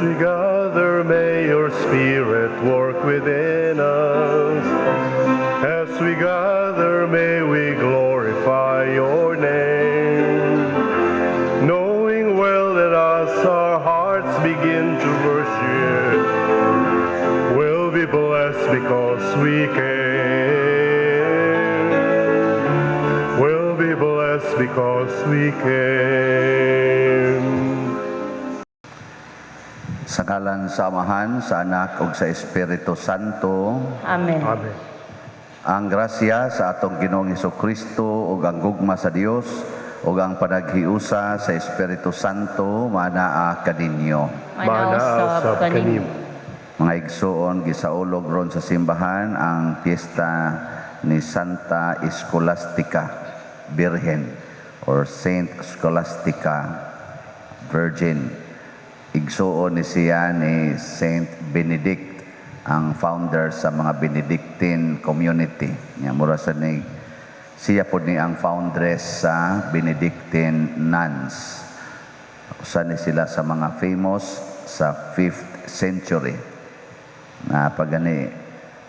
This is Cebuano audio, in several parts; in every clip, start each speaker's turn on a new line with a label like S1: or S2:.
S1: we gather, may your Spirit work within us. As we gather, may we glorify your name. Knowing well that as our hearts begin to worship, we'll be blessed because we came. We'll be blessed because we came.
S2: Sa ngalan sa Amahan, sa Anak ug sa Espiritu Santo.
S3: Amen.
S1: Amen.
S2: Ang grasya sa atong Ginoong Kristo ug ang gugma sa Dios ug ang panaghiusa sa Espiritu Santo manaa kaninyo.
S1: Manaa usab kanimo.
S2: Mga igsuon, gisaulog ron sa simbahan ang piyesta ni Santa Escolastica Birhen or Saint Scholastica Virgin. Igsuon ni siya ni Saint Benedict, ang founder sa mga Benedictine community. Nya mura sa ni siya pod ni ang foundress sa Benedictine nuns. Usa ni sila sa mga famous sa 5th century. Na pagani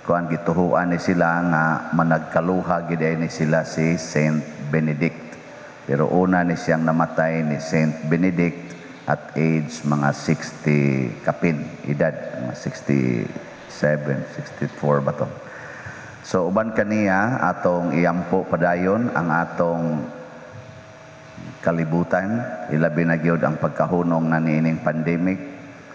S2: kuan, gituhuan ni sila nga managkaluha gid ni sila si Saint Benedict. Pero una ni siyang namatay ni Saint Benedict at age mga 60 kapin edad, mga 67, 64 ba to. So uban kaniya, atong iampo padayon ang atong kalibutan, ilabi na gyud ang pagkahunong na niining pandemic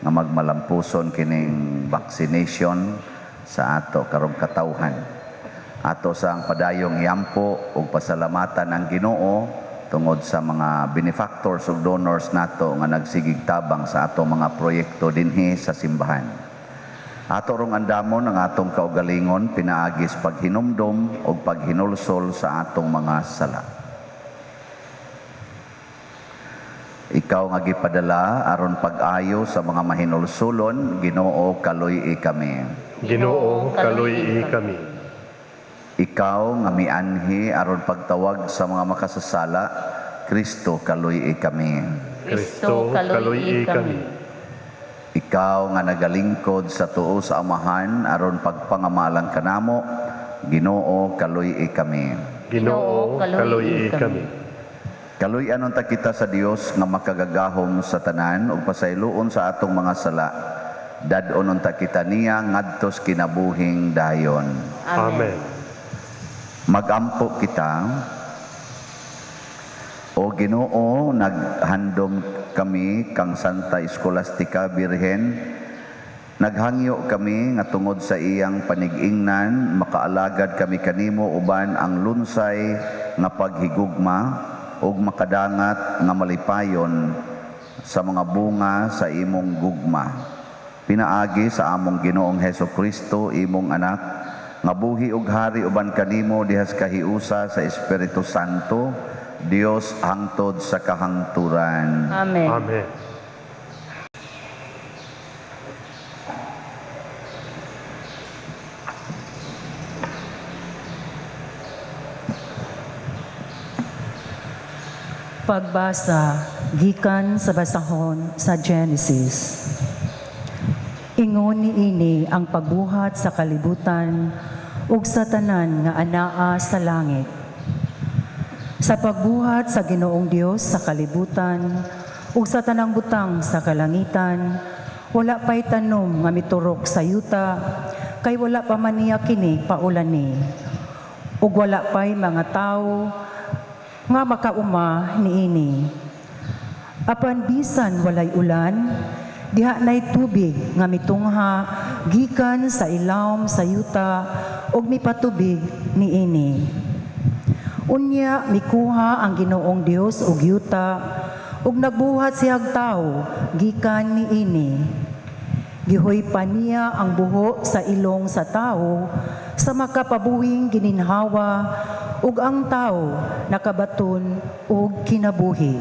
S2: nga magmalampuson kining vaccination sa ato karong katawhan. Ato sang padayong iampo ug pasalamatan ang Ginoo tungod sa mga benefactors ug donors nato nga nagsigig tabang sa ato mga proyekto dinhi sa simbahan. Ato rong andamon ang atong kaugalingon pinaagi sa paghinumdom ug paghinulsol sa atong mga sala. Ikaw nga gipadala aron pag-ayo sa mga mahinulsulon, Ginoo, kaluy-i kami.
S1: Ginoo, kaluy-i kami.
S2: Ikaw nga mianhi aron pagtawag sa mga makasasala, Kristo, kaluy-i kami.
S1: Kristo, kaluy-i kami.
S2: Ikaw nga nagalingkod sa tuo sa Amahan aron pagpangamalang kanamo, Ginoo, kaluy-i kami.
S1: Ginoo, kaluy-i kami.
S2: Kaluy-an unta kita sa Dios nga makagagahom sa tanan ug pasayloon sa atong mga sala. Dad-on unta kita niya ngadtos kinabuhing dayon.
S1: Amen.
S2: Magampo kita. O Ginoo, naghandom kami kang Santa Escolastica Birhen. Naghangyo kami nga tungod sa iyang panigingnan makaalagad kami kanimo uban ang lunsay nga paghigugma ug makadangat nga malipayon sa mga bunga sa imong gugma. Pinaagi sa among Ginoong Heso Kristo, imong anak, nga buhi ug hari uban kanimo dihas kahiusa sa Espiritu Santo, Dios hangtod sa kahangturan.
S3: Amen.
S1: Amen.
S4: Pagbasa gikan sa basahon sa Genesis. Ingon niini ang pagbuhat sa kalibutan ug sa tanan nga anaa sa langit. Sa pagbuhat sa Ginoong Dios sa kalibutan ug sa tanang butang sa kalangitan, wala pay tanom nga miturok sa yuta, kay wala pa man niya kini paulani. Ug wala pay mga tawo nga makauma niini. Apan bisan walay ulan, diha nay tubig nga mitungha gikan sa ilawom sa yuta ug mipatubig niini. Unya mikuha ang Ginoong Dios og yuta ug nagbuhat siyag tawo gikan niini. Gihoy pa niya ang buho sa ilong sa tawo sa makapabuhing gininhawa ug ang tawo nakabaton og kinabuhi.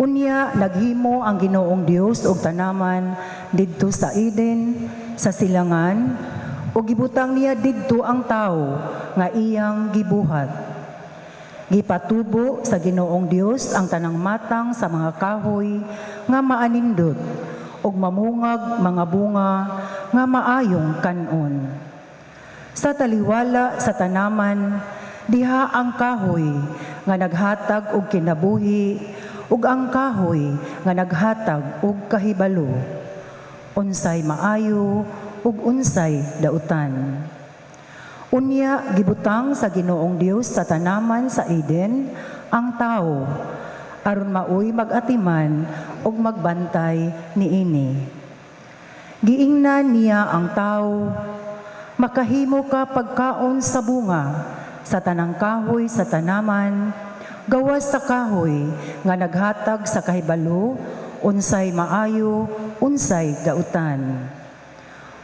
S4: Unya naghimo ang Ginoong Dios og tanaman didto sa Eden sa silangan ug gibutang niya didto ang tawo nga iyang gibuhat. Gipatubo sa Ginoong Dios ang tanang matang sa mga kahoy nga maanindot ug mamungag mga bunga nga maayong kanon. Sa taliwala sa tanaman, diha ang kahoy nga naghatag og kinabuhi ug ang kahoy nga naghatag og kahibalo, unsay maayo ug unsay dautan. Unya gibutang sa Ginoong Dios sa tanaman sa Eden ang tawo aron maoy mag-atiman ug magbantay niini. Giingnan niya ang tawo, "Makahimo ka pagkaon sa bunga sa tanang kahoy sa tanaman, gawas sa kahoy nga naghatag sa kahibalo unsay maayo, unsay dautan.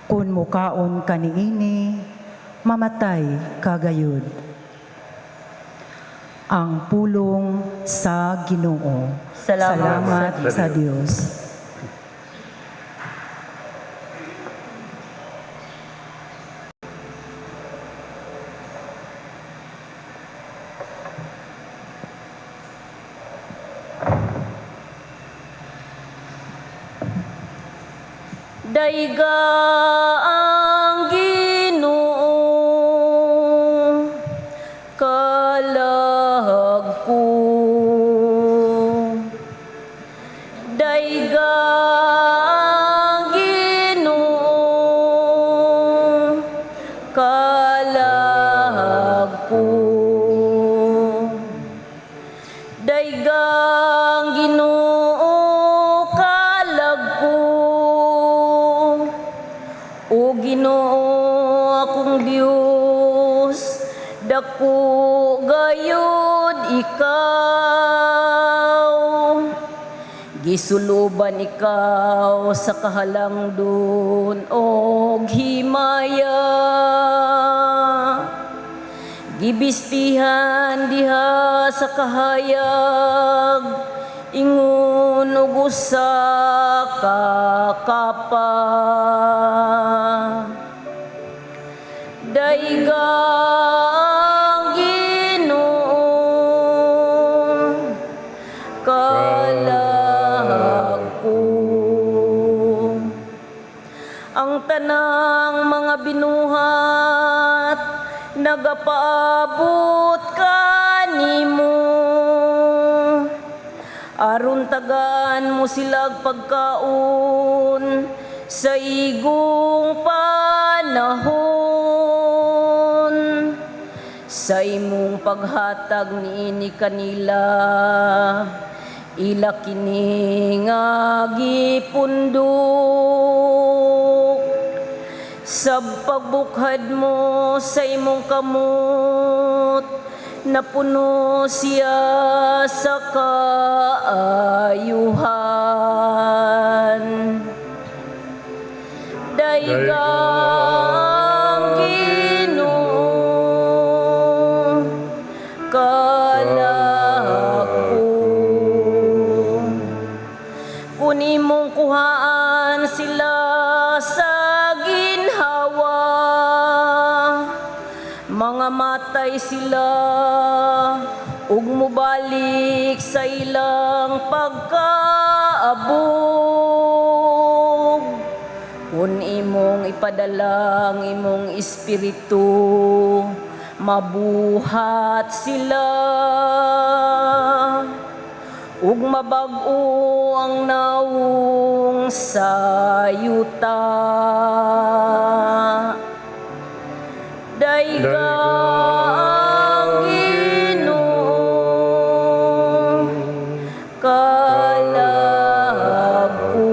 S4: Kun mukaon ka niini, mamatay ka gayud." Ang pulong sa Ginoo.
S3: Salamat
S4: Salamat sa Dios.
S3: Dayga ang Ginoo, kalag ko. Dayga ang Ginoo, kalag ko. Dayga ang Ginoo, kalag ko. O Ginoo akong Dios, dako gayud ikaw. Gisuluban ikaw sa kahalangdon og himaya. Gibistihan diha sa kahayag, ingon og usa ka kapa. Dayga ang Ginoo, kalag ko. Ang tanang mga binuhat nagapaabot kanimo, aron tagaan mo silag pagkaon sa igong panahon. Sa imong paghatag niini kanila, ila kini nga gipundok. Sa pagbukhad mo sa imong kamot, napuno siya sa kaayuhan. Dayga ang Ginoo, kalag ko. Kun imong kuhaan sila sa ginhawa, mga matay sila ug mobalik sa ilang pagkaabog. Kun imong ipadala ang imong espiritu, mabuhat sila ug mabag-o ang nawong sa yuta. Dayga ang Ginoo, kalag ko.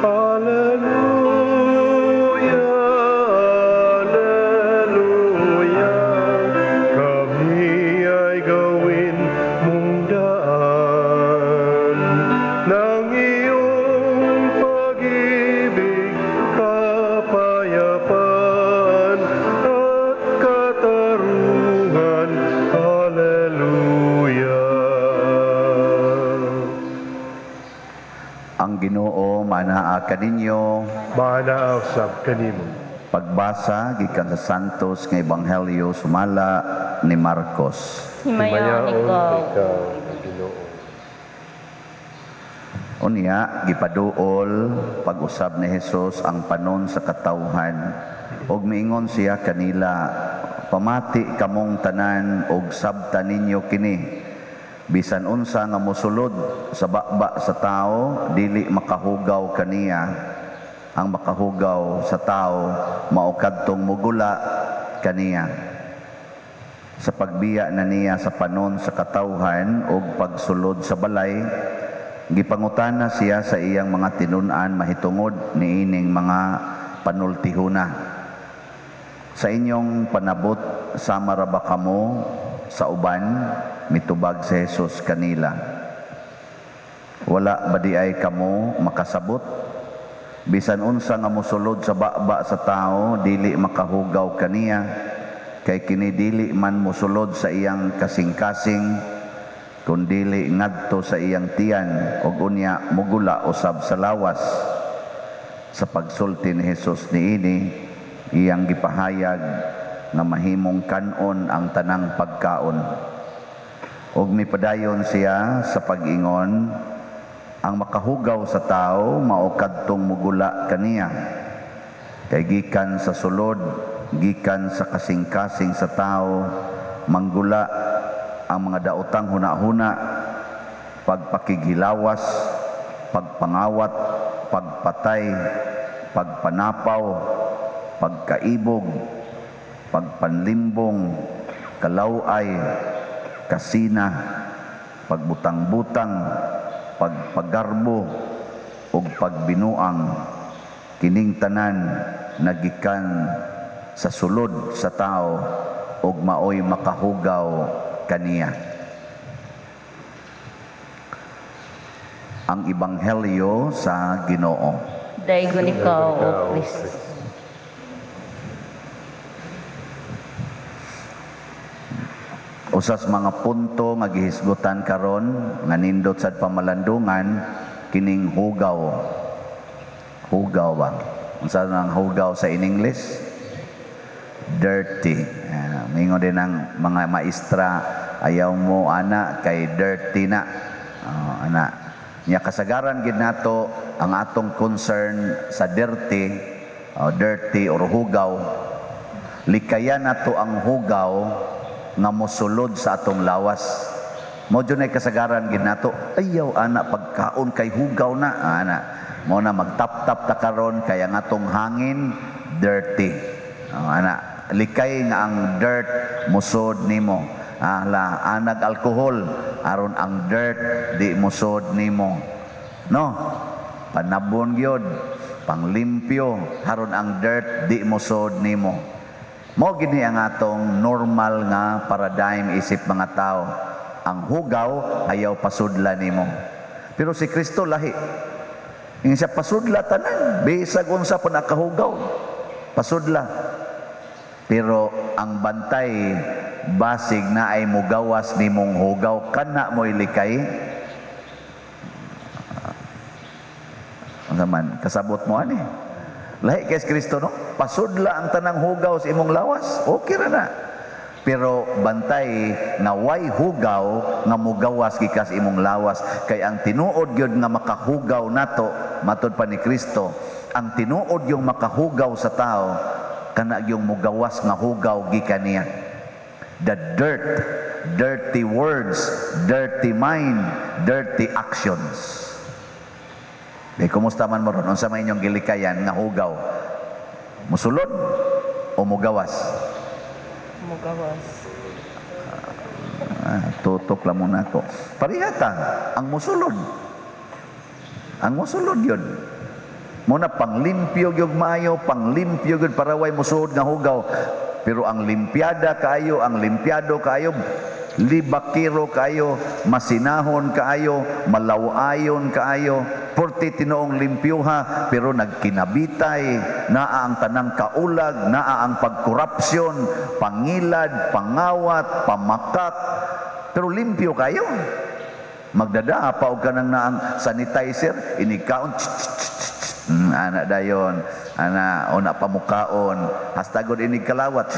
S1: Alleluia, Alleluia, kami ay gawin.
S2: kaninyo.
S1: Maanaa usab kanimo.
S2: Pagbasa gikan sa Santos nga Ebanghelyo sumala ni Marcos.
S3: Himayaon ikaw,
S1: ikaw, Ginoo.
S2: Unya gipaduol pag-usab ni Hesus ang panon sa katawhan ug miingon siya kanila, pamati kamong tanan ug sabta ninyo kini. Bisan unsa nga mosulod sa baba sa tao dili makahugaw kaniya. Ang makahugaw sa tao mao kadtong mugula kaniya. Sa pagbiya na niya sa panon sa katawhan ug pagsulod sa balay, gipangutana siya sa iyang mga tinun-an mahitungod niining mga panultihuna. Sa inyong panabot, sama ra ba kamo sa uban? Mitubag si Jesus kanila. Wala ba di ay kamo makasabot? Bisan unsa nga mosulod sa baba sa tao dili makahugaw kaniya, kay kini dili man mosulod sa iyang kasing-kasing, kun dili ngadto sa iyang tiyan ug unya mugula usab sa lawas. Sa pagsulti ni Jesus niini, iyang gipahayag nga mahimong kan-on ang tanang pagkaon. Ug mipadayon siya sa pag-ingon, ang makahugaw sa tao mao kadtong mugula kaniya. Kay gikan sa sulod, gikan sa kasing-kasing sa tao, manggula ang mga daotang huna-huna, pagpakighilawas, pagpangawat, pagpatay, pagpanapaw, pagkaibog, pagpanlimbong, kalaway, kasina, pagbutang-butang, pagpagarbo, ug pagbinuang. Kining tanan nagikan sa sulod sa tao ug maoy makahugaw kaniya. Ang Ebanghelyo sa Ginoo.
S3: Daygon ikaw, O Kristo.
S2: Usas mga punto nga gihisgutan karon nga nindot sad pamalandungan kining hugaw. Hugaw ba? Unsa nang hugaw sa in English? Dirty. Mingon din ang mga maestra, ayaw mo ana kay dirty na. Ana. Nya kasagaran gid nato ang atong concern sa dirty, dirty or hugaw. Likayan nato ang hugaw nga mosulod sa atong lawas. Mo jud nay kasagaran gid nato, ayaw ana pagkaon kay hugaw na, ana. Mo na magtap-tap ta karon kay ang atong hangin dirty. Ana, likay nga ang dirt musod nimo. La anag alkohol aron ang dirt di musod nimo. No? Panabon gyud, panglimpyo aron ang dirt di musod nimo. Mo gini ang atong normal nga paradigm isip mga tao. Ang hugaw ayaw pasudla nimo. Pero si Kristo lahi. Ingon siya pasudla tanan, bisag unsa pa nakahugaw. Pasudla. Pero ang bantay basig na ay mugawas nimong hugaw, kana mo'y likay. Unsa man kasabot mo ani? Lahi kay Kristo, no? Pasudla ang tanang hugaw sa imong lawas, okay ra na. Pero bantay nga way hugaw nga mugawas gikas imong lawas, kay ang tinuod gyud nga makahugaw nato, matud pa ni Kristo, ang tinuod yung makahugaw sa tao kana yung mugawas nga hugaw gikan niya. The dirt, dirty words, dirty mind, dirty actions. Di kumusta man mo ron? Unsa may inyong gilikayan nga hugaw? Musulod o mugawas?
S3: Mugawas.
S2: Tutok lang muna ako. Parihata, ang musulod. Ang musulod yun. Muna panglimpyo gyud maayo, panglimpyo gyud para way musulod nga hugaw. Pero ang limpiada kaayo, ang limpiado kaayo, libakiro kaayo, masinahon kaayo, malawayon kaayo, porti tinuong limpyuha, pero nagkinabitay, naa ang tanang kaulag, naa ang pagkorupsyon, pangilad, pangawat, pamakak, pero limpyo kayo. Magdadaa pa og kanang naang sanitizer, inigkaon, Ana dayon, ana una pamukaon, hasta gud inig kalawat.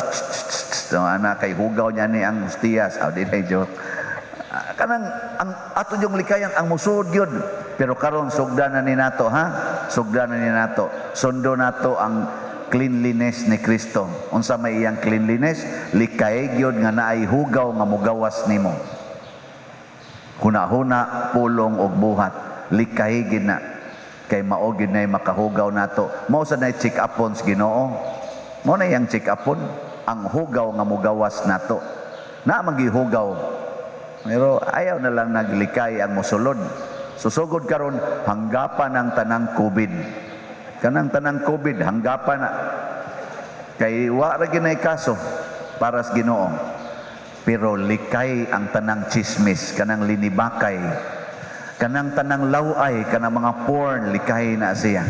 S2: So, ana kay hugaw niya ni ang hustiyas. Aw, di na joke. Ah, kanang ang ato yung likayan ang musud gyud. Pero karon sugdan na ni nato, ha? Sugdan na ni nato. Sundo nato ang cleanliness ni Kristo. Unsa may iyang cleanliness? Likay gyud nga naay hugaw nga mugawas nimo. Huna-huna, pulong og buhat, likay gid na. Kay mao gid nay makahugaw nato. Mao sad nay check upon sa Ginoo. Mao na iyang check upon ang hugaw nga mugawas nato. Na magihugaw. Pero ayaw na lang naglikay ang mosulod. Susugod karon hanggapan ang tanang COVID. Kanang tanang COVID hanggapan na. Kay wa ra ginay kaso para sa Ginoo. Pero likay ang tanang chismis, kanang linibakay, kanang tanang laway, kanang mga porn, likay na siya.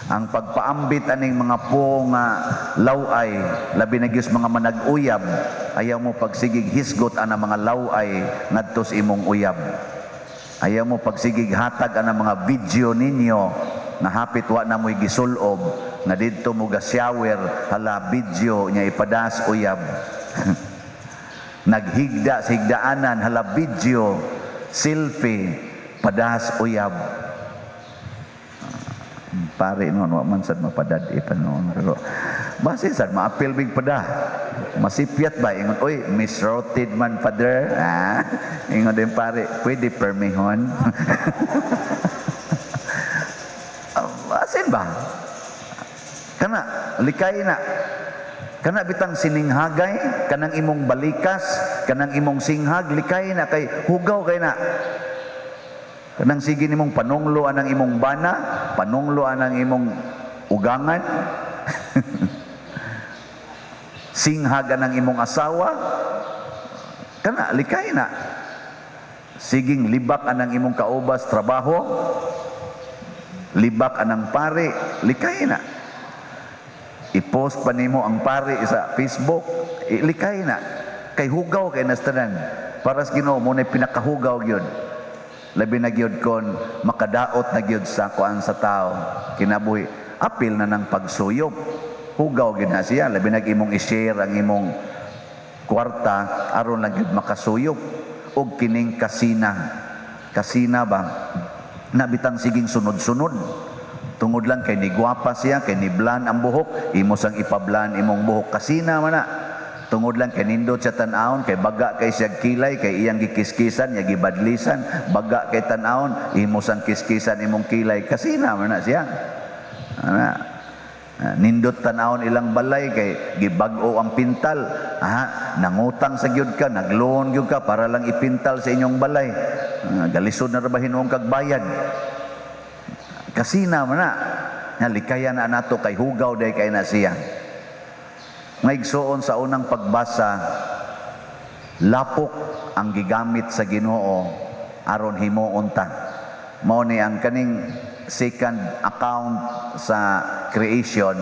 S2: Ang pagpaambit aning mga po nga laway, labi na gyud mga manag-uyab, ayaw mo pagsigig hisgot ana mga laway ngadto sa imong uyab. Ayaw mo pagsigig hatag ana mga video ninyo nga hapit wa na mo'y gisulob, nga didto mo ga shower, hala video nya ipadas uyab. Naghigda sa higdaanan, hala video, selfie, padas uyab. Pare noon, wa man sad mapadad pa noon. Pero base sad maapil big pada. Masipyat ba? Ingon, oy, misrouted man, father. Ah, ingon din pare, pwede permihon. Asin ba? Kana, likay na. Kana bitang sininghagay, kanang imong balikas, kanang imong singhag, likay na kay hugaw kay na. Kanang sige nimong panunglo anang imong bana, panunglo anang imong ugangan. Singhag anang imong asawa. Kana likay na. Siging libak anang imong kaubas trabaho. Libak anang pare, likay na. I-post pa nimo ang pare sa Facebook, likay na. Kay hugaw kay nastanan. Para sa Ginoo mo na pinakahugaw gyud. Labi na gyud kon makadaot na gyud sa kuan sa tao kinabuhi, apil na ng pagsuyop, hugaw gyud na siya. Labi na imong i-share ang imong kwarta aron lang gyud makasuyop. Og kining kasina, kasina ba nabitang siging sunod-sunod tungod lang kay nigwapa siya, kay niblan ang buhok, imo sang ipablan imong buhok, kasina man na. Tungod lang kay nindot siya tan-awon, kay baga kay siya kilay, kay iyang gikiskisan, iya gibadlisan, baga kay tan-awon, imo sang kiskisan imong kilay, kasina man na siya. Ana, nindot tan-awon ilang balay kay gibag-o ang pintal. Aha, nangutang sa gyud ka, nagloan gyud ka para lang ipintal sa inyong balay. Galisod na ra ba hinuong kag bayad. Kasina man na. Likayan na nato kay hugaw day kay na siya. Ngaigsoon sa unang pagbasa, lapok ang gigamit sa Ginoo aron himuon ta. Mao ni ang kaning second account sa creation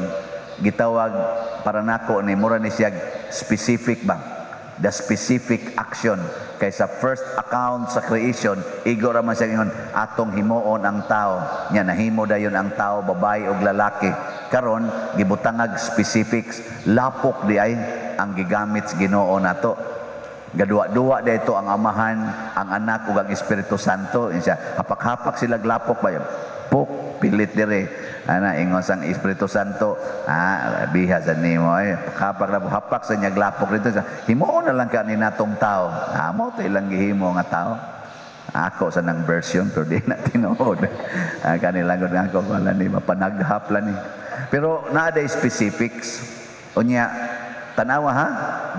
S2: gitawag para nako ni mura ni siya specific ba? The specific action. Kay sa first account sa creation, igo ra man siya ingon atong himuon ang tao. Nya nahimo dayon ang tao, babae og lalaki. Karon gibutangag specifics, lapok di ay ang gigamit sa Ginoo nato. Gaduwa-duwa dayto ang Amahan, ang Anak ug ang Espiritu Santo. Siya hapak-hapak sila lapok ba? Pok pilit dire. Ana ingon sang Espiritu Santo, biha sa nimo ay hapak ra hapak sa nya lapok dito. Himuon na lang ka ni natong tao. Mo to ilang gihimo nga tao. Ako sa nang version pero di na tinuod. Kanilang gud ako wala ni mapanaghap lang ni. Pero naa day specifics. Unya tanawa ha,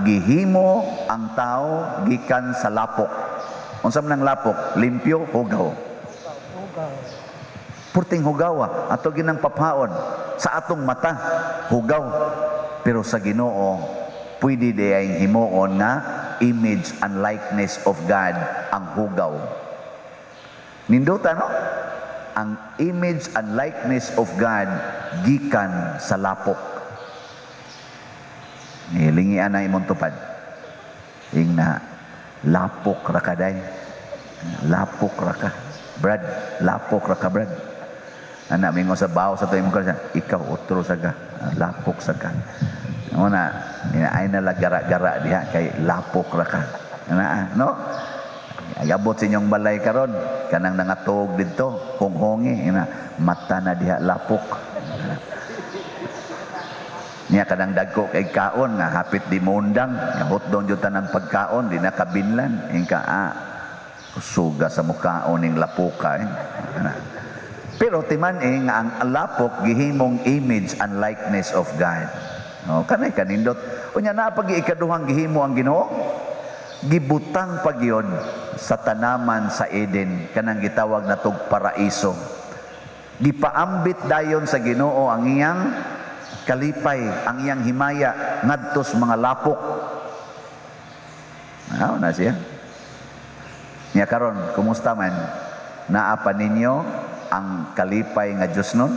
S2: gihimo ang tao gikan sa lapok. Unsa man ang lapok? Limpyo, hugaw.
S3: Hugaw.
S2: Purting hugawa, ato ginang paphaon sa atong mata, hugaw. Pero sa Ginoo, pwede diyang himuon nga image and likeness of God ang hugaw. Nindota, no? Ang image and likeness of God gikan sa lapok. Nilingian na imong tupad. Ing na, lapok ra ka day. Lapok ra ka. Brad, lapok ra ka, Brad. Ana mingon sa bawo sa to imong ka, ikaw otro sa ka, lapok sa ka. Una, ay na gara-gara diha kay lapok ra ka. Ana, no? Agabot sa inyong balay karon, kanang nangatuog didto, hunghungi, ina, mata na diha lapok. Niya kanang dagko kay kaon nga hapit di mondang, hotdong jud tanang pagkaon di na kabinlan, ingka suga sa mukaon ning lapoka eh. Ana. Pero timan eh, nga ang lapok gihimong image and likeness of God. No, kanay kanindot. Unya naa pag ikaduhang gihimo ang Ginoo, gibutang pagyon sa tanaman sa Eden kanang gitawag natog paraiso. Gipaambit dayon sa Ginoo ang iyang kalipay, ang iyang himaya ngadto sa mga lapok. Mao na siya. Nya karon, kumusta man? Naa pa ninyo ang kalipay nga Dios nun?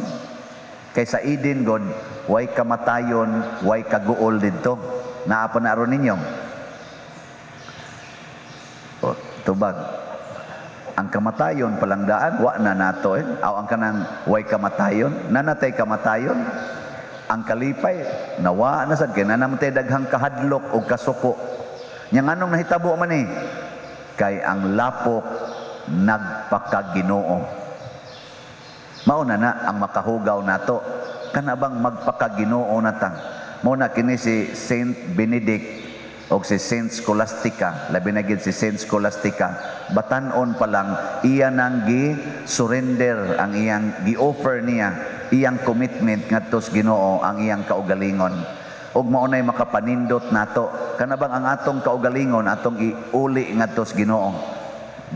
S2: Kay sa Eden God, way kamatayon, way kaguol didto. Naa pa na aron ninyo? O, tubag. Ang kamatayon palangdaan, wa na nato eh. Aw ang kanang way kamatayon, nanatay kamatayon. Ang kalipay, nawa na sad kay na namatay daghang kahadlok o kasuko. Nya nganong nahitabo man eh? Kay ang lapok nagpakaginoo. Mao na na ang makahugaw nato. Kana bang magpakaginoo na ta? Mao na kini si Saint Benedict o si Saint Scholastica, labi na gid si Saint Scholastica, batan-on pa lang iya nang gi-surrender ang iyang gi-offer niya iyang commitment ngadto sa Ginoo ang iyang kaugalingon. Ug mao nay makapanindot nato. Kana bang ang atong kaugalingon atong iuli ngadto sa Ginoo.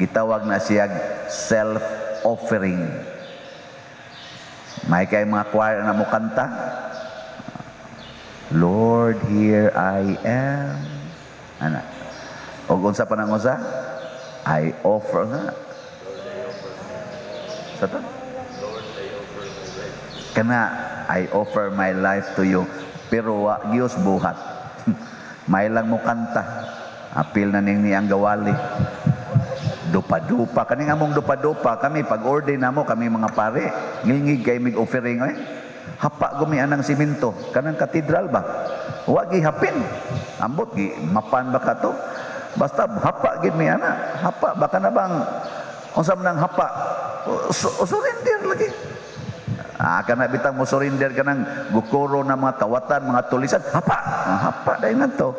S2: Gitawag na siya self-offering. May kay mga choir na mukanta. Lord, here I am. Ana. Og unsa pa nang usa? I offer nga. Sa to? Kana I offer my life to you. Pero wa Diyos buhat. May lang mo kanta. Apil na ning niyang gawali. Dupa-dupa. Kaning among dupa-dupa, kami pag order namo kami mga pare, ngilngig kay mig offering eh. Hapa gumi anang simento, kanang katedral ba? Wa gihapin. Ambot gi mapan ba ka to? Basta hapa gid mi ana. Hapa baka na bang unsa man ang hapa? Surrender lagi. Ah, kana bitang mo surrender ka ng gukuro na mga kawatan, mga tulisan, hapa. Ah, hapa dahil na to.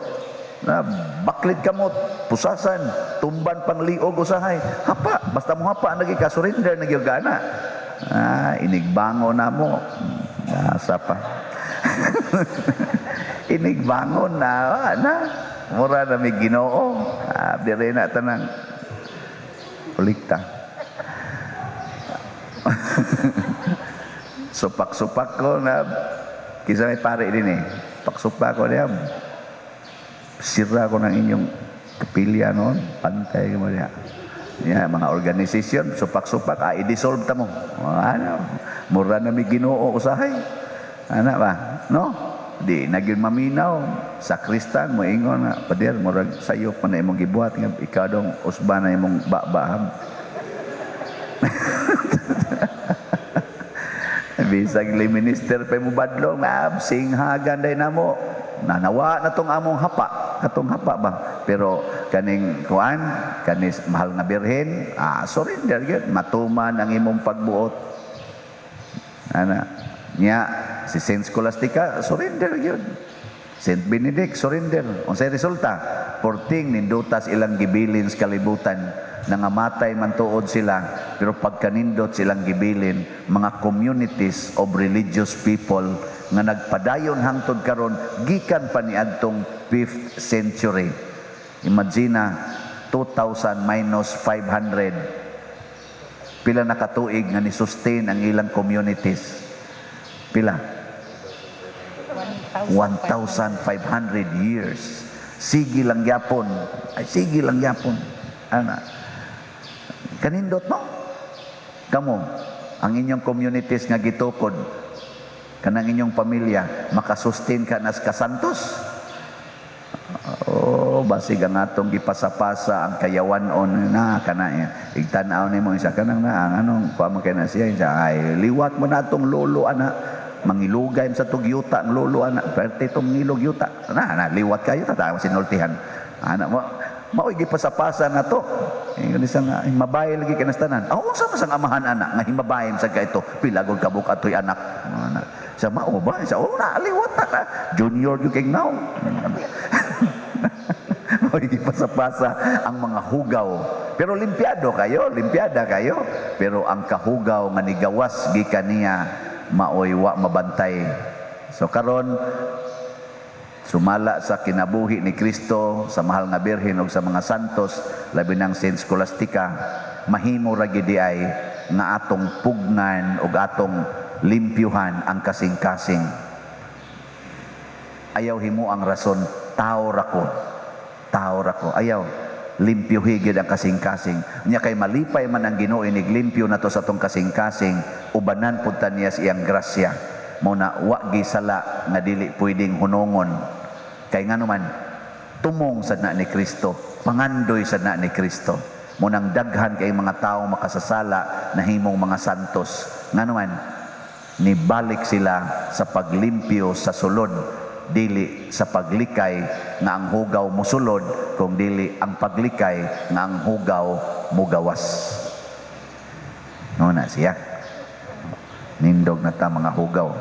S2: Na baklid kamot, pusasan, tumban pang liog usahay. Hapa, basta mo hapa nagi ka surrender na gyud ana. Ah, inigbango na mo. Asa pa. Inigbangon na, na. Mura na may Ginoo. Ah, dire na tanang ulikta. Supak-supak ko na kisa may pare din eh. Paksupak ko niya. Sira ko ng inyong kapilya noon. Pantay mo niya. Yeah, mga organisasyon, supak-supak, i-dissolve ta mo. Ano, mura na may Ginoo usahay. Ana ba? No? Di naging maminaw sa kristan mo ingon na pader murag sayo pa na imong gibuhat nga ikaw dong usba na imong babaham. Bisag li minister pa mo badlong na singhagan day namo. Nanawa na tong among hapa, katong hapa ba. Pero kaning kuan, kanis mahal nga birhen, surrender gyud, matuman ang imong pagbuot. Ana, nya si Saint Scholastica surrender gyud. Saint Benedict surrender. Unsay resulta? Porting nindutas ilang gibilin sa kalibutan, nangamatay man tuod sila, pero pagkanindot silang gibilin, mga communities of religious people nga nagpadayon hangtod karon gikan pa niadtong 5th century. Imagine 2,000 minus 500. Pila na katuig nga ni-sustain ang ilang communities? Pila? 1,500 years. Sige lang yapon. Ay, sige lang yapon. Ana. Kanindot, no? Kamo, ang inyong communities nga gitukod, kanang inyong pamilya, makasustain ka nas kasantos? Oh, Oh, basig ang atong gipasapasa ang kayawan-on na kana igtan-aw nimo isa kanang na ang anong kuha man kay na siya siya, ay liwat mo na atong lolo ana, mangilugay sa tug yuta ang lolo ana, perte tong ngilog yuta na na liwat kayo ta sinultihan ana mo mao'y gipasapasa na to. Ingon siya nga himabay lagi kay tanan. Aw, unsa man sang amahan ana nga himabayin sa ka ito, pila gud kabuk atoy anak ana sa mao ba sa, oh, na liwat na junior gyud kay now. Mao'y gipasapasa ang mga hugaw. Pero limpiado kayo, limpiada kayo. Pero ang kahugaw nga nigawas gikan niya maoy wa mabantay. So karon, sumala sa kinabuhi ni Kristo, sa mahal nga Birhen ug sa mga santos, labi nang Saint Scholastica, mahimo ra gid ay nga atong pugnan ug atong limpyuhan ang kasing-kasing. Ayaw himo ang rason, tao ra ko. Tao ra ko. Ayaw limpyuhi gid ang kasing-kasing. Nya kay malipay man ang Ginoo inig limpyo nato sa atong kasing-kasing, ubanan pud ta niya sa iyang grasya. Mo na wa gisala nga dili pwedeng hunongon. Kay ngano man tumong sad na ni Kristo, pangandoy sad na ni Kristo. Mo nang daghan kay mga tawo makasasala nahimong mga santos. Ngano man nibalik sila sa paglimpyo sa sulod, dili sa paglikay nga ang hugaw musulod, kung dili ang paglikay nga ang hugaw mugawas. No na siya. Nindog na ta mga hugaw.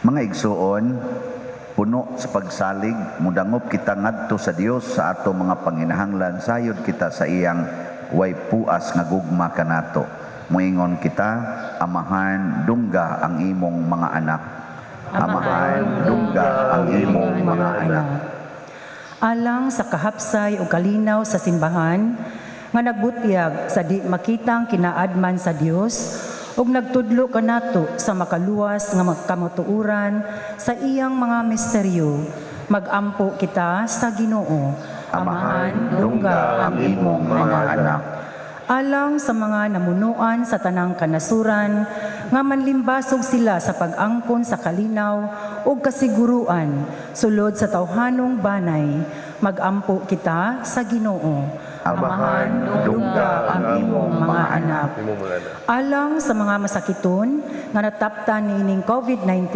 S2: Mga igsuon, puno sa pagsalig, mudangop kita ngadto sa Dios sa ato mga panginahanglan, sayod kita sa iyang way puas nga gugma kanato. Muingon kita, Amahan, dungga ang imong mga anak. Amahan, dungga ang imong mga anak.
S4: Alang sa kahapsay o kalinaw sa simbahan, nga nagbutyag sa di makitang kinaadman sa Dios, ug nagtudlo kanato sa makaluwas nga kamatuoran sa iyang mga misteryo, magampo kita sa Ginoo.
S2: Amahan, dungga ang imong mga anak.
S4: Alang sa mga namunuan sa tanang kanasuran, nga manlimbasog sila sa pag-angkon sa kalinaw ug kasiguruan, sulod sa tawhanong banay, magampo kita sa Ginoo.
S2: Amahan, dungga ang imong mga anak.
S4: Alang sa mga masakiton nga nataptan niining COVID-19,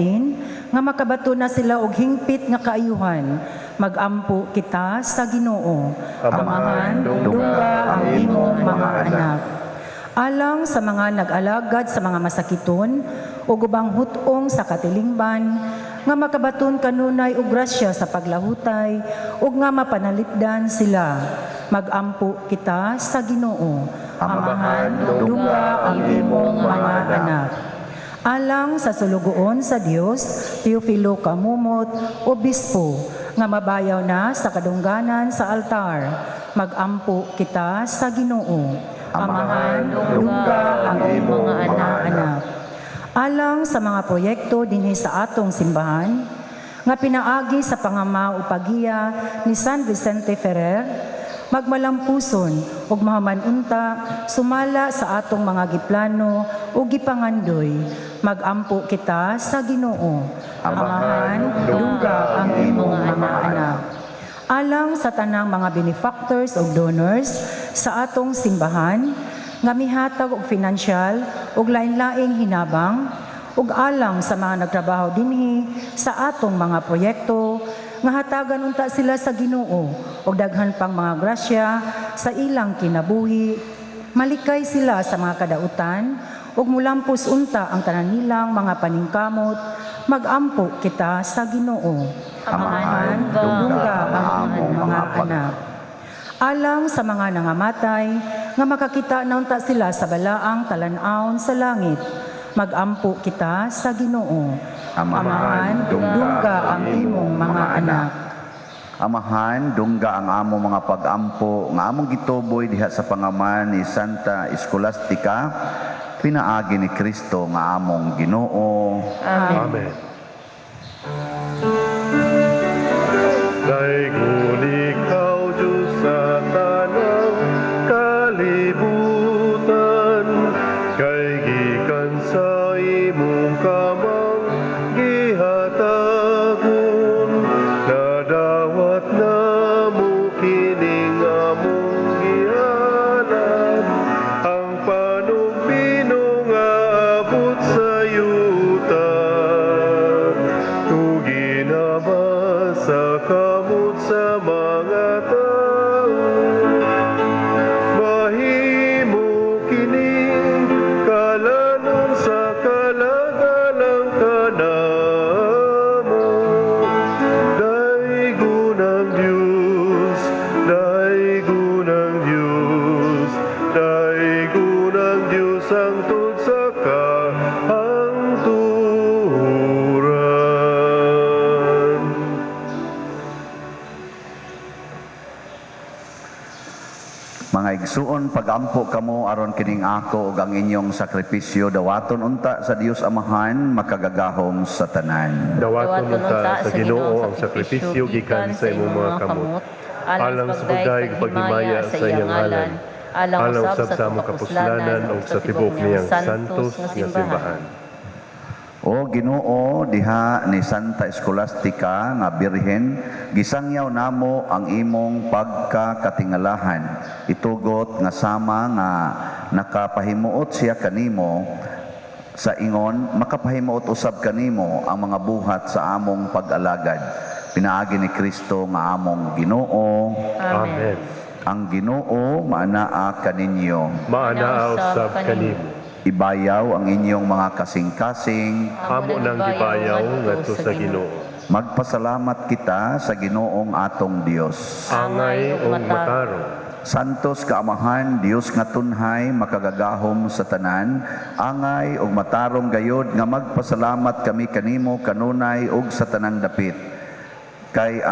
S4: nga makabato na sila og hingpit nga kaayuhan, magampo kita sa Ginoo.
S1: Amahan, dungga ang imong mga anak.
S4: Alang sa mga nag-alagad sa mga masakiton ug ubang hut-ong sa katilingban, nga makabaton kanunay og grasya sa paglahutay ug nga mapanalipdan sila, magampo kita sa Ginoo.
S1: Amahan, dungga ang imong mga anak.
S4: Alang sa sulugoon sa Dios, Teofilo Camomot, Obispo, nga mabayaw na sa kadungganan sa altar, magampo kita sa Ginoo.
S1: Amahan, dungga ang imong mga anak.
S4: Alang sa mga proyekto dinhi sa atong simbahan, nga pinaagi sa pangama o pagiya ni San Vicente Ferrer, magmalampuson ug mahamanunta sumala sa atong mga giplano ug gipangandoy, magampo kita sa Ginoo.
S1: Amahan, dungga ang imong mga anak.
S4: Alang sa tanang mga benefactors ug donors sa atong simbahan, nga mihatag og financial ug lain-laing hinabang, ug alang sa mga nagtrabaho dinhi sa atong mga proyekto, nga hatagan unta sila sa Ginoo og daghan pang mga grasya sa ilang kinabuhi, malikay sila sa mga kadautan ug mulampos unta ang tanan nilang mga paningkamot, magampo kita sa Ginoo.
S2: Amahan, dungga ang among mga
S4: anak. Alang sa mga nangamatay, nga makakita na unta sila sa balaang talan-awon sa langit, magampo kita sa Ginoo.
S2: Amahan, dungga ang imong mga anak. Amahan, dungga ang among mga pag-ampo, nga among gituboy diha sa pangaman ni Santa Escolastica, pinaagi ni Kristo nga among Ginoo.
S3: Amen.
S1: Amen. Daygon ikaw, Diyos, sa tanang kalibutan, kay gikan sa imong kamang gihatagan
S2: igsuon, pagampo kamo aron kining ako ug ang inyong sakripisyo dawaton unta sa Dios Amahan makagagahom sa tanan.
S1: Dawaton unta sa Ginoo ang sakripisyo gikan sa imong mga kamot, alang sa pagdayeg paghimaya sa iyang ngalan, alang usab sa among kapuslanan ug sa tibuok niyang santos nga simbahan.
S2: O Ginoo, diha ni Santa Escolastica nga Birhen, gisangyaw namo ang imong pagkakatingalahan. Itugot nga sama nga nakapahimuot siya kanimo sa ingon, makapahimuot usab kanimo ang mga buhat sa among pag-alagad. Pinaagi ni Kristo nga among Ginoo.
S1: Amen.
S2: Ang Ginoo maanaa kaninyo.
S1: Maanaa usab kanimo.
S2: Ibayaw ang inyong mga kasing-kasing.
S1: Amo nang gibayaw ngadto sa Ginoo.
S2: Magpasalamat kita sa Ginoong atong Dios.
S1: Angay ug matarong.
S2: Santos ka Amahan, Dios nga tunhay, makagagahom sa tanan, angay ug matarong gayod nga magpasalamat kami kanimo kanunay ug sa tanang dapit. Kay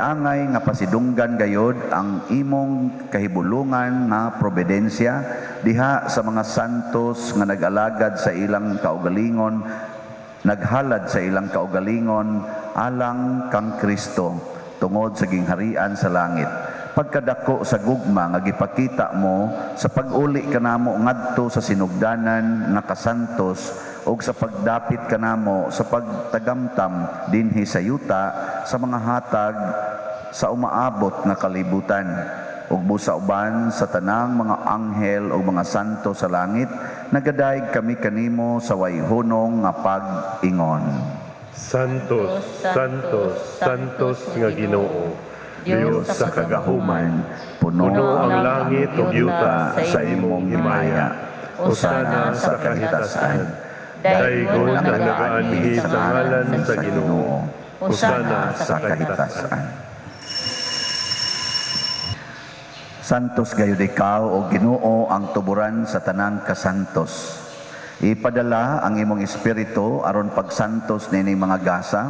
S2: angay nga pasidunggan gayod ang imong kahibulungan nga providensya diha sa mga santos nga nag-alagad sa ilang kaugalingon, naghalad sa ilang kaugalingon alang kang Kristo tungod sa gingharian sa langit. Pagkadako sa gugma nga gipakita mo sa pag-uli kanamo ngadto sa sinugdanan nga kasantos ug sa pagdapit kanamo sa pagtagamtam dinhi sa yuta sa mga hatag sa umaabot nga kalibutan, ug busa uban sa tanang mga anghel ug mga santo sa langit, nagadayeg kami kanimo sa wayhunong nga pag-ingon.
S1: Santos, Santos, Santos nga Ginoo, Dios sa kagahuman, puno ang langit ug yuta sa imong himaya. Hosana sa kahitasan. Daygon ang nagaanhi sa ngalan sa Ginoo. Hosana sa kahitasan.
S2: Santos gayud ikaw o Ginoo ang tuburan sa tanang kasantos. Ipadala ang imong espiritu aron pagsantos nining mga gasa,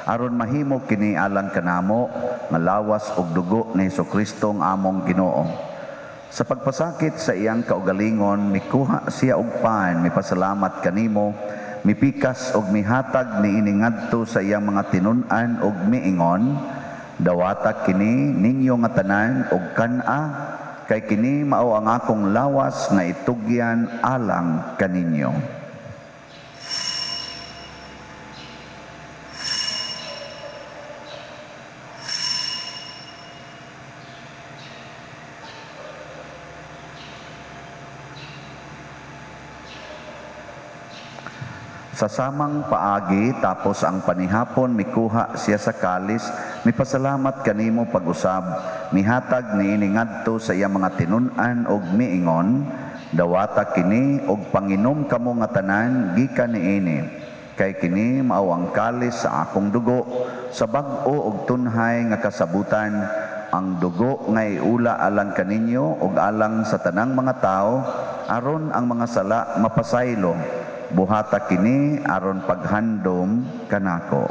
S2: aron mahimo kini alang kanamo nga lawas ug dugo ni Hesukristo ang among Ginoo. Sa pagpasakit sa iyang kaugalingon, mikuha siya og pan, mipasalamat kanimo, mipikas og mihatag niini ngadto sa iyang mga tinun-an og miingon, dawata kini ninyo nga tanan og kan-a, kay kini mao ang akong lawas nga itugyan alang kaninyo. Sa samang paagi, tapos ang panihapon, mikuha siya sa kalis, mipasalamat kanimo pag-usab, mihatag niini ngadto sa iyang mga tinun-an og miingon, dawata kini og panginom kamo nga tanan gikan niini, kay kini mao ang kalis sa akong dugo, sa bag-o og tunhay nga kasabutan, ang dugo nga iula alang kaninyo og alang sa tanang mga tao, aron ang mga sala mapasaylo. Buhata kini aron paghandom kanako.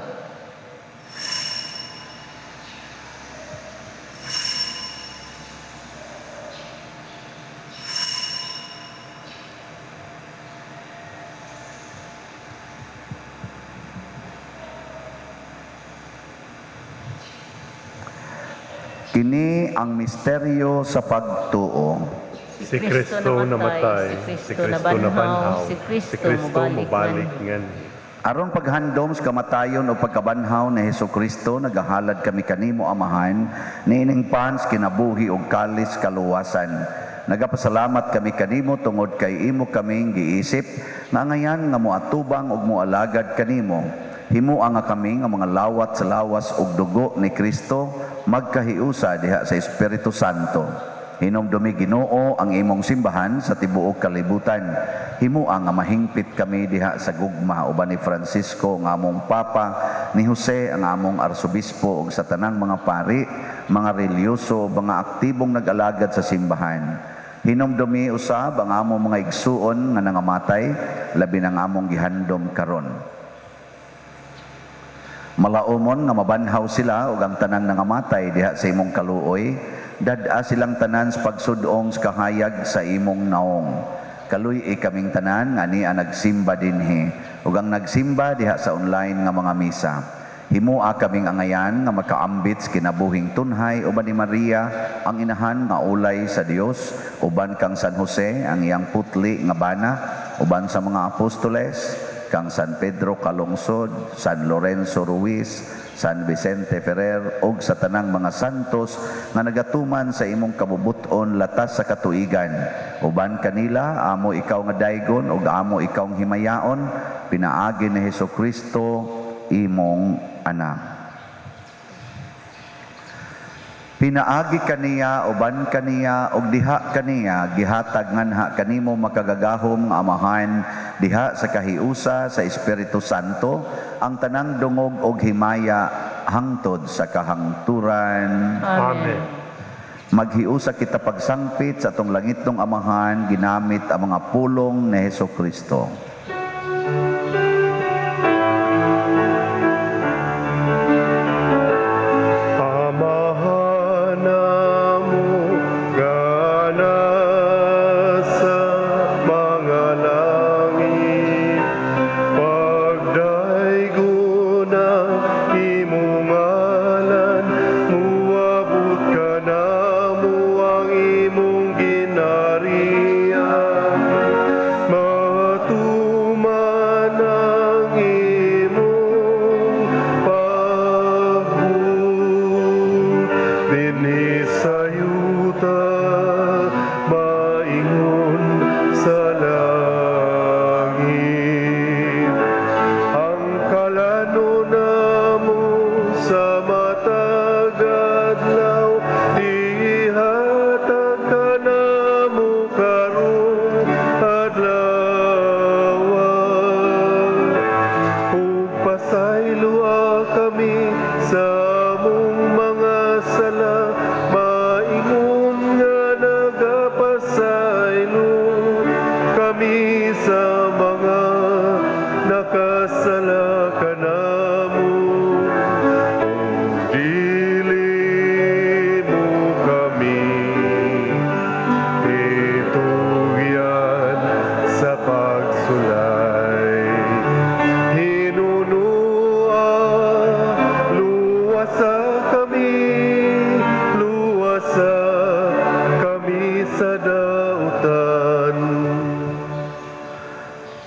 S2: Kini ang misteryo sa pagtuo.
S1: Si Kristo namatay, si Kristo nabanhaw, si Kristo mobalik nganhi.
S2: Aron paghandom sa kamatayon o pagkabanhaw ni Hesukristo, nagahalad kami kanimo Amahan, niining pans kinabuhi og kalis kaluwasan. Nagapasalamat kami kanimo tungod kay imo kaming giisip nga ngayan nga moatubang ug moalagad kanimo. Himoa nga kami nga mga lawat sa lawas ug dugo ni Kristo magkahiusa diha sa Espiritu Santo. Hinumdumi Ginoo ang imong simbahan sa tibuok kalibutan. Himoa nga mahingpit kami diha sa gugma uban ni Francisco ang among Papa, ni Jose ang among Arsobispo ug sa tanang mga pari, mga relyoso, mga aktibong nag-alagad sa simbahan. Hinumdumi usab ang among mga igsuon nga nangamatay, labi ng among gihandom karon. Malaumon nga mabanhaw sila ug ang tanang nangamatay diha sa imong kaluoy. Dad-a silang tanan sa pagsudong sa kahayag sa imong naong. Kaluy-i kaming tanan nga ania nagsimba dinhi ug ang nagsimba diha sa online nga mga misa. Himoa kaming angayan nga makaambit sa kinabuhing tunhay uban ni Maria ang inahan nga ulay sa Dios, uban kang San Jose ang iyang putli nga bana, uban sa mga apostoles, kang San Pedro Calungsod, San Lorenzo Ruiz, San Vicente Ferrer ug sa tanang mga santos nga nagatuman sa imong kabubut-on latas sa katuigan. Uban kanila amo ikaw nga daygon ug amo ikaw nga himayaon pinaagi ni Hesukristo imong anak. Pinaagi kaniya, uban kaniya, ug diha kaniya, gihatag nganha kanimo makagagahom nga Amahan, diha sa kahiusa sa Espiritu Santo, ang tanang dungog og himaya hangtod sa kahangturan.
S1: Amen.
S2: Maghiusa kita pagsangpit sa atong langitnong Amahan, ginamit ang mga pulong ni Hesukristo.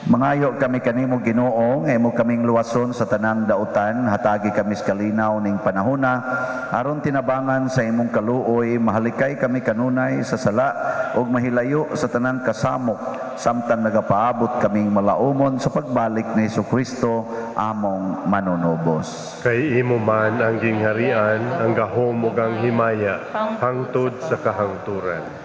S2: Mangayo kami kanimo Ginoo, nga imo kaming luwason sa tanang dautan, hatagi kami sa kalinaw ning panahona, aron tinabangan sa imong kaluoy, mahalikay kami kanunay sa sala ug mahilayo sa tanang kasamok, samtang nagapaabot kaming malaumon sa pagbalik ni Hesukristo among manunubos.
S1: Kay imo man ang gingharian, ang gahom ug ang himaya, hangtod sa kahangturan.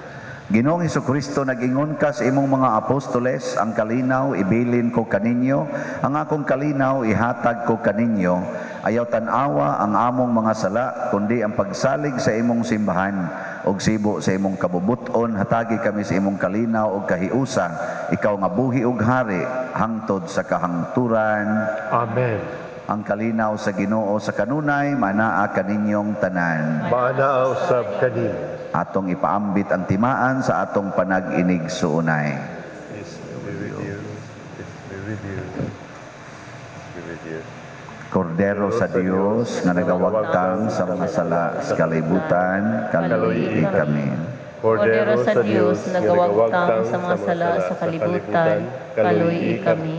S2: Ginoong Hesukristo, nag-ingon ka sa imong mga apostoles, ang kalinaw ibilin ko kaninyo, ang akong kalinaw ihatag ko kaninyo. Ayaw tan-awa ang among mga sala, kundi ang pagsalig sa imong simbahan og sibo sa imong kabubuton, hatagi kami sa imong kalinaw og kahiusa. Ikaw nga buhi og hari hangtod sa kahangturan.
S1: Amen.
S2: Ang kalinaw sa Ginoo sa kanunay manaa kaninyong tanan.
S1: Manaa usab kanimo.
S2: Atong ipaambit ang timaan sa atong panag-inig suunay.
S1: Peace be with you. Peace be with you. Peace be with you.
S2: Kordero sa Dios nga nagawagtang sa mga sala sa kalibutan, kaluy-i kami.
S3: Kordero sa Dios nagawagtang sa mga sala sa kalibutan, kaluy-i kami.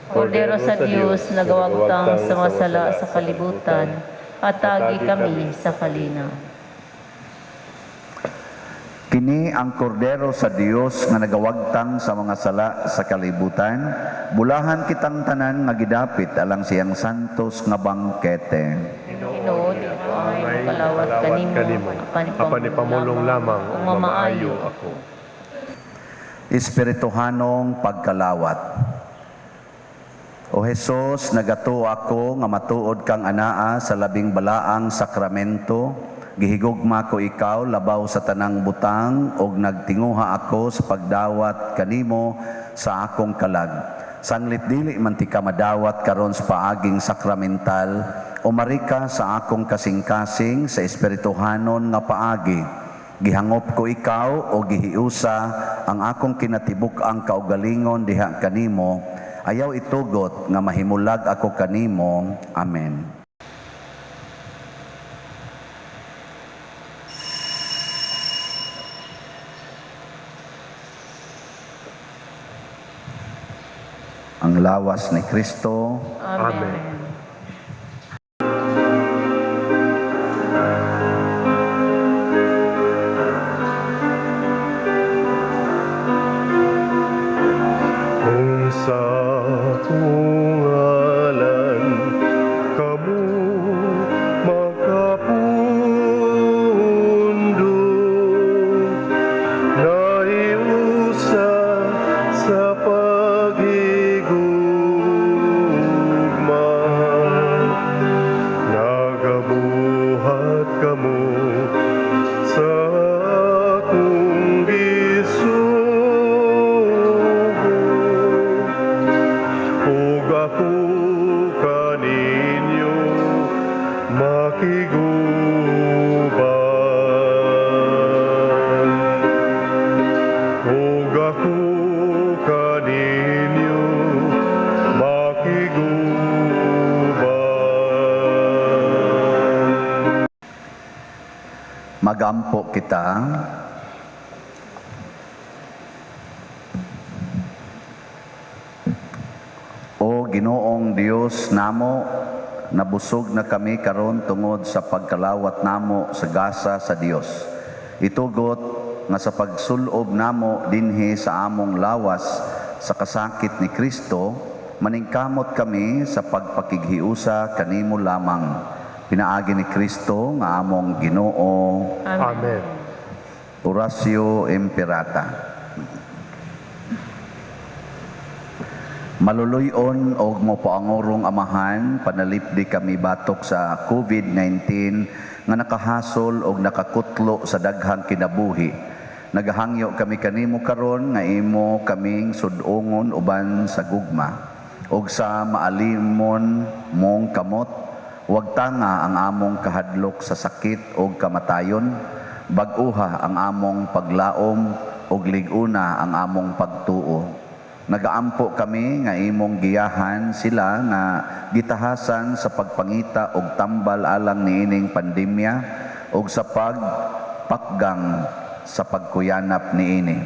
S3: Kordero sa Dios nagawagtang sa mga sala sa kalibutan, hatagi kami sa kalinaw.
S2: Kini ang kordero sa Dios nga nagawagtang sa mga sala sa kalibutan, bulahan kitang tanan nga gidapit alang siyang santos nga bangkete.
S3: Ginoo, di ko angay makalawat kanimo,
S1: apan ipamulong lamang ug mamaayo ako.
S2: Espirituhanong pagkalawat. O Hesus, nagatuo ako nga matuod kang anaa sa labing balaang sakramento. Gihigugma ko ikaw labaw sa tanang butang og nagtinguha ako sa pagdawat kanimo sa akong kalag. Sanglit dili man ti ka madawat karon sa paaging sakramental, umari ka sa akong kasing-kasing sa espirituhanon nga paagi. Gihangop ko ikaw o gihiusa ang akong kinatibuk-ang kaugalingon diha kanimo. Ayaw itugot nga mahimulag ako kanimo. Amen. Ang lawas ni Kristo.
S3: Amen.
S1: Amen. Kung sa akong ngalan kamo makapundo, nahiusa sa paghigugma, nagabuhat kamo sa akong gisugo, ug ako kaninyo makiguban, ug ako kaninyo makiguban.
S2: Magampo kita. O Ginoong Dios namo, nabusog na kami karon tungod sa pagkalawat namo sa gasa sa Dios. Itugot nga sa pagsulob namo dinhi sa among lawas sa kasakit ni Kristo, maningkamot kami sa pagpakighiusa kanimo lamang. Pinaagi ni Kristo nga among Ginoo.
S1: Amen.
S2: Oratio Imperata. Maluluyon og mopaangurong Amahan, panalipdi kami batok sa COVID-19 nga nakahasol og nakakutlo sa daghang kinabuhi. Nagahangyo kami kanimo karon nga imo kaming sud-ongon uban sa gugma og sa maalimon mong kamot. Wag tanga ang among kahadlok sa sakit og kamatayon, bag-uha ang among paglaom og lig-una ang among pagtuo. Nagaampo kami nga imong giyahan sila nga gitahasan sa pagpangita og tambal alang niining pandemya og sa pagpakgang sa pagkuyanap niini.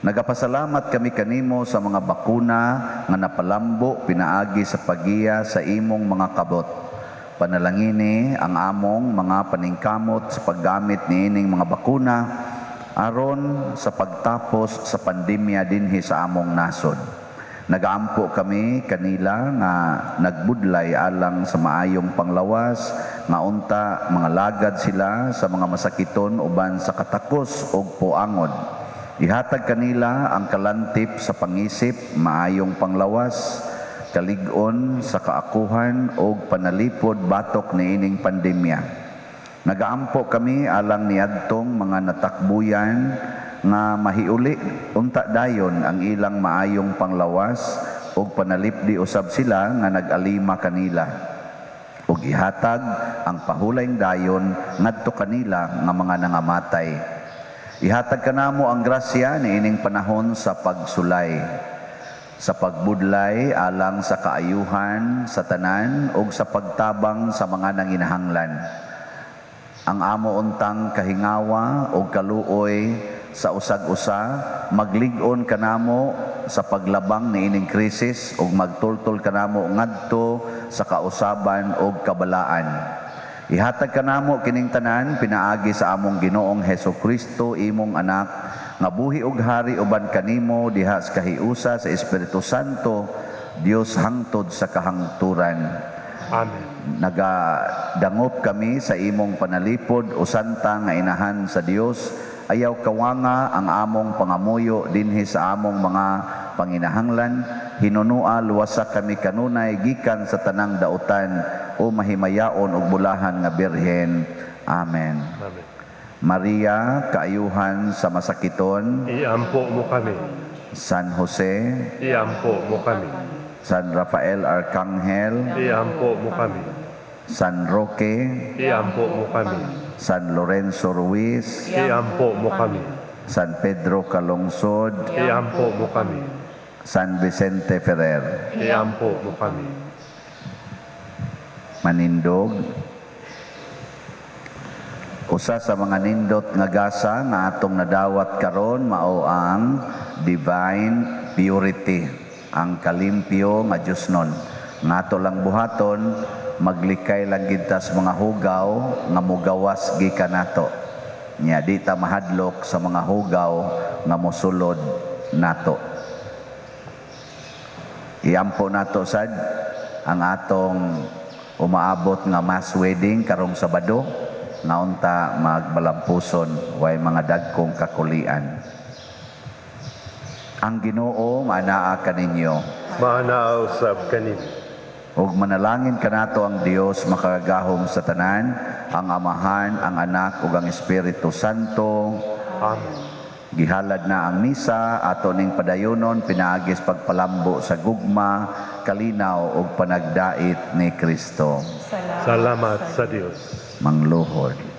S2: Nagapasalamat kami kanimo sa mga bakuna nga napalambo pinaagi sa pagiya sa imong mga kabot. Panalangini ang among mga paningkamot sa paggamit niining mga bakuna aron sa pagtapos sa pandemya dinhi sa among nasod. Nagaampo kami kanila nga nagbudlay alang sa maayong panglawas, nga unta mga lagad sila sa mga masakiton uban sa katakos og puangod. Ihatag kanila ang kalantip sa pangisip, maayong panglawas, kalig-on sa kaakuhan og panalipod batok niining pandemya. Nagaampo kami alang niadtong mga natakbuyan nga mahiuli unta dayon ang ilang maayong panglawas og panalipdi usab sila nga nag-alima kanila ug ihatag ang pahulayng dayon ngadto kanila nga mga nangamatay. Ihatag kanamo ang grasya niining panahon sa pagsulay, sa pagbudlay alang sa kaayuhan sa tanan ug sa pagtabang sa mga nanginahanglan. Ang amo untang kahingawa o kaluoy sa usag-usa, maglig-on kanamo sa paglabang niining krisis ug magtultol kanamo ngadto sa kausaban ug kabalaan. Ihatag kanamo kining tanan pinaagi sa among Ginoong Hesus Kristo, imong anak, nga buhi ug hari uban kanimo diha sa kahiusa sa Espiritu Santo, Dios hangtod sa kahangturan.
S1: Amen.
S2: Nagadangop kami sa imong panalipod o santa nga inahan sa Dios. Ayaw kawanga ang among pangamuyo dinhi sa among mga panginahanglan. Hinunua luwasa kami kanunay gikan sa tanang dautan o mahimayaon ug bulahan nga Birhen. Amen.
S1: Amen.
S2: Maria, kaayuhan sa masakiton,
S1: Iampo mo kami.
S2: San Jose,
S1: Iampo mo kami.
S2: San Rafael Arcangel,
S1: Iampo mo kami.
S2: San Roque,
S1: Iampo mo kami.
S2: San Lorenzo Ruiz,
S1: Iampo mo kami.
S2: San Pedro Calungsod,
S1: Iampo mo kami.
S2: San Vicente Ferrer.
S1: Iampo mo kami.
S2: Manindog. Usa sa mga nindot nga gasa nga atong nadawat karon mao ang divine purity, ang kalimpyo nga Diosnon. Nga ato lang buhaton, maglikay lang gid ta sa mga hugaw nga mugawas gikan nato. Nya di ta mahadlok sa mga hugaw nga mosulod nato. Iampo nato sad ang atong umaabot nga mass wedding karong Sabado nga unta magbalampuson, way mga dagkong kakulian. Ang Ginoo maanaa kaninyo.
S1: Maanaa usab kaninyo.
S2: Ug manalangin kanato ang Dios makagagahom sa tanan, ang Amahan, ang Anak ug ang Espiritu Santo.
S1: Amen.
S2: Gihalad na ang misa, ato ning padayonon pinaagi sa pagpalambo sa gugma, kalinaw ug panagdait ni Kristo.
S1: Salamat sa Dios.
S2: Mangluhod.